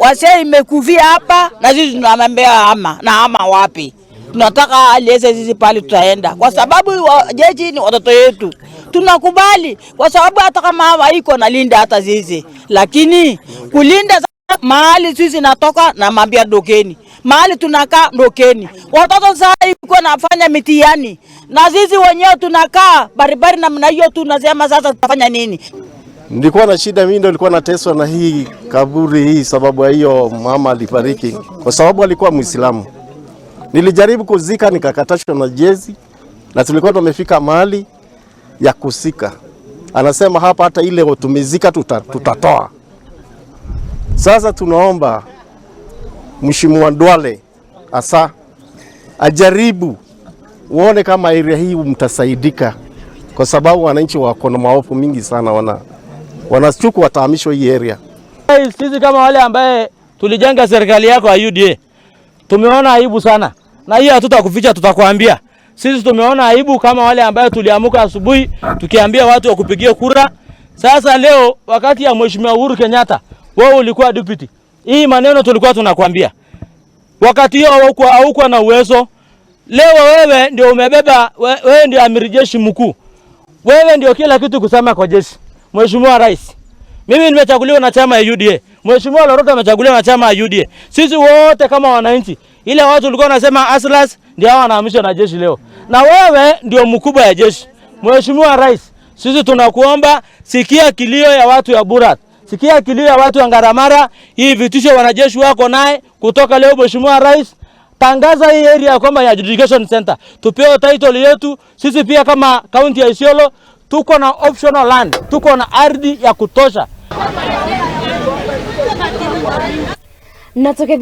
Wasee imekufia hapa na sisi tunamwambia ama na ama wapi? Tunataka alieze sisi pale tutaenda, kwa sababu jeshi ni watoto yetu, tunakubali kwa sababu hata kama hawa iko nalinda hata sisi, lakini kulinda mahali sisi natoka na mambia dokeni, mahali tunakaa dokeni. Watoto sasa iko nafanya mitihani na sisi wenyewe tunakaa baribari namna hiyo, tunasema sasa tutafanya nini? Nilikuwa na shida mimi, ndio nilikuwa nateswa na hii kaburi hii, sababu ya hiyo mama alifariki, kwa sababu alikuwa Muislamu. Nilijaribu kuzika nikakatashwa na jeshi, na tulikuwa tumefika mahali ya kusika. Anasema hapa hata ile tumezika tutatoa. Sasa tunaomba Mheshimiwa Duale asa ajaribu uone kama area hii mtasaidika, kwa sababu wananchi wako na maofu mingi sana, wanashuku watahamishwa hii area. Sisi kama wale ambaye tulijenga serikali yako ya UDA tumeona aibu sana, na hiyo hatutakuficha, tutakwambia. Sisi tumeona aibu kama wale ambaye tuliamuka asubuhi tukiambia watu wa kupigia kura. Sasa leo wakati ya Mheshimiwa Uhuru Kenyatta, wewe ulikuwa deputy, hii maneno tulikuwa tunakwambia wakati hiyo haukuwa na uwezo. Leo wewe ndio umebeba, wewe ndio amiri jeshi mkuu, wewe ndio kila kitu kusema kwa jeshi. Mheshimiwa Rais, mimi nimechaguliwa na chama ya UDA. Mheshimiwa Loroto amechaguliwa na chama ya UDA. Sisi wote kama wananchi, ile watu walikuwa wanasema aslas ndio hao wanahamishwa na jeshi leo. Na wewe ndio mkubwa ya jeshi. Mheshimiwa Rais, sisi tunakuomba sikia kilio ya watu ya Burat. Sikia kilio ya watu ya Ngaramara, hii vitisho wanajeshi wako naye kutoka leo. Mheshimiwa Rais, tangaza hii area kwamba ya adjudication center. Tupewe title yetu sisi pia kama county ya Isiolo tuko na optional land, tuko na ardhi ya kutosha. Natokea